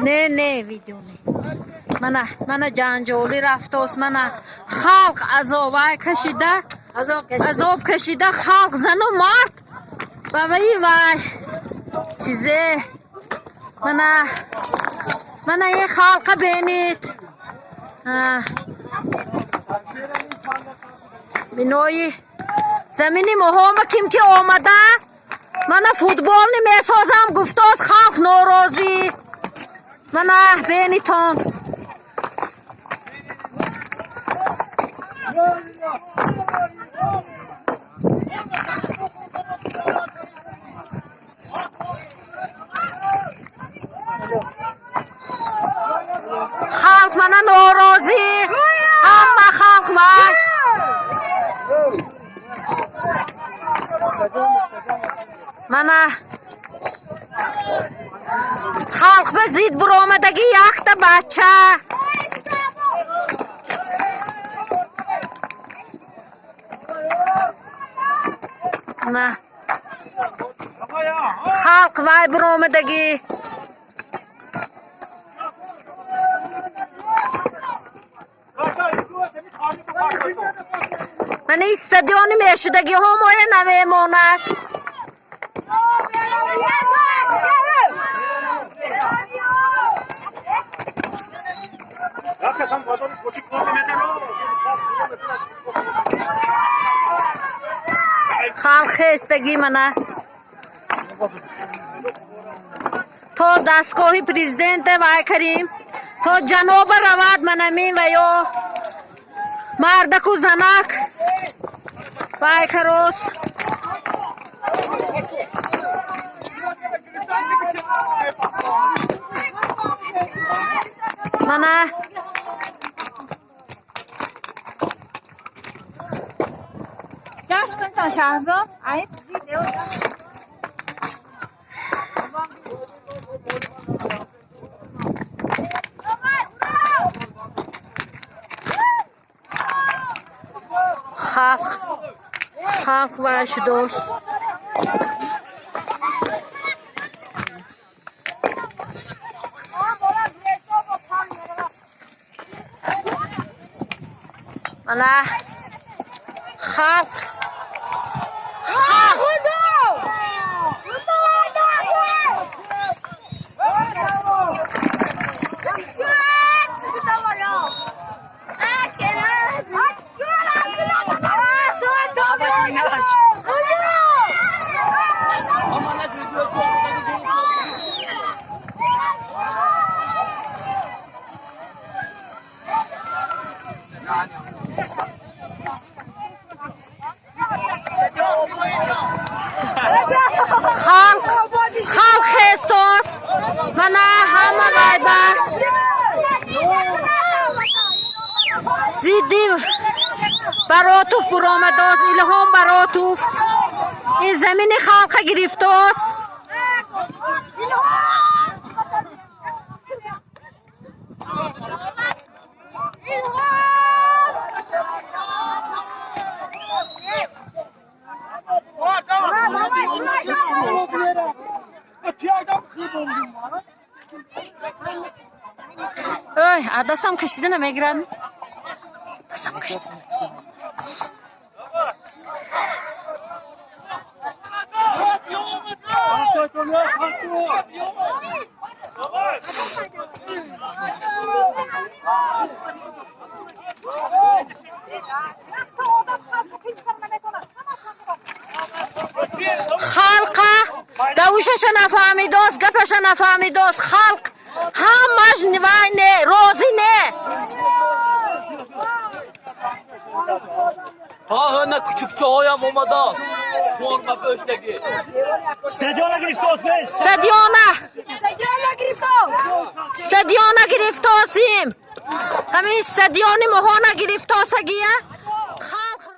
Не, не, видео не. Мана, мана ҷанҷолӣ рафтост, мана халқ азобай кашида, азоб кашида, халқ зану мард ба ваи вай чизе. Мана, мана ин халқа бенид. Бинои замини моҳома ким ки омада, мана футболни месозам гуфтост, халқ норозӣ. Мана бенитон. Халқ мана норозӣ, ҳама халқ вай. Мана халқ ба зид буромадагӣ якта бача. Мана халқ вай буромадагӣ. Мана ин стадиони мешудагиҳо моя намемонад. Халқ хестагӣ мана. То дастгоҳи президента вай карим, то ҷаноба равад манамин ва ё мардаку занак вай карос. Мана Ҷашн кунтон, Шаҳзод. Айд видео. Халқ, халқ вай шудост. Мана халқ, халқ. Халқ, халқ хестос. Мана ҳама вайба зидди Баротов буромадост, Илҳом Баротов. Ин замини халқа гирифтост. Ой, а дастам кашида намегирад? Дастам кашида. Халқа давушаша нафаҳмидост, гапаша нафаҳмидост. Халқ ҳамаш вай не, розӣ не. Ҳа, ҳана кучукчаҳоям омадааст. Форма пӯштагӣ. Стадиона гирифтост, не? Стадиона, Стадиона гирифтост. Стадиона гирифтосим. Ҳамин стадиони моҳона гирифтосагия.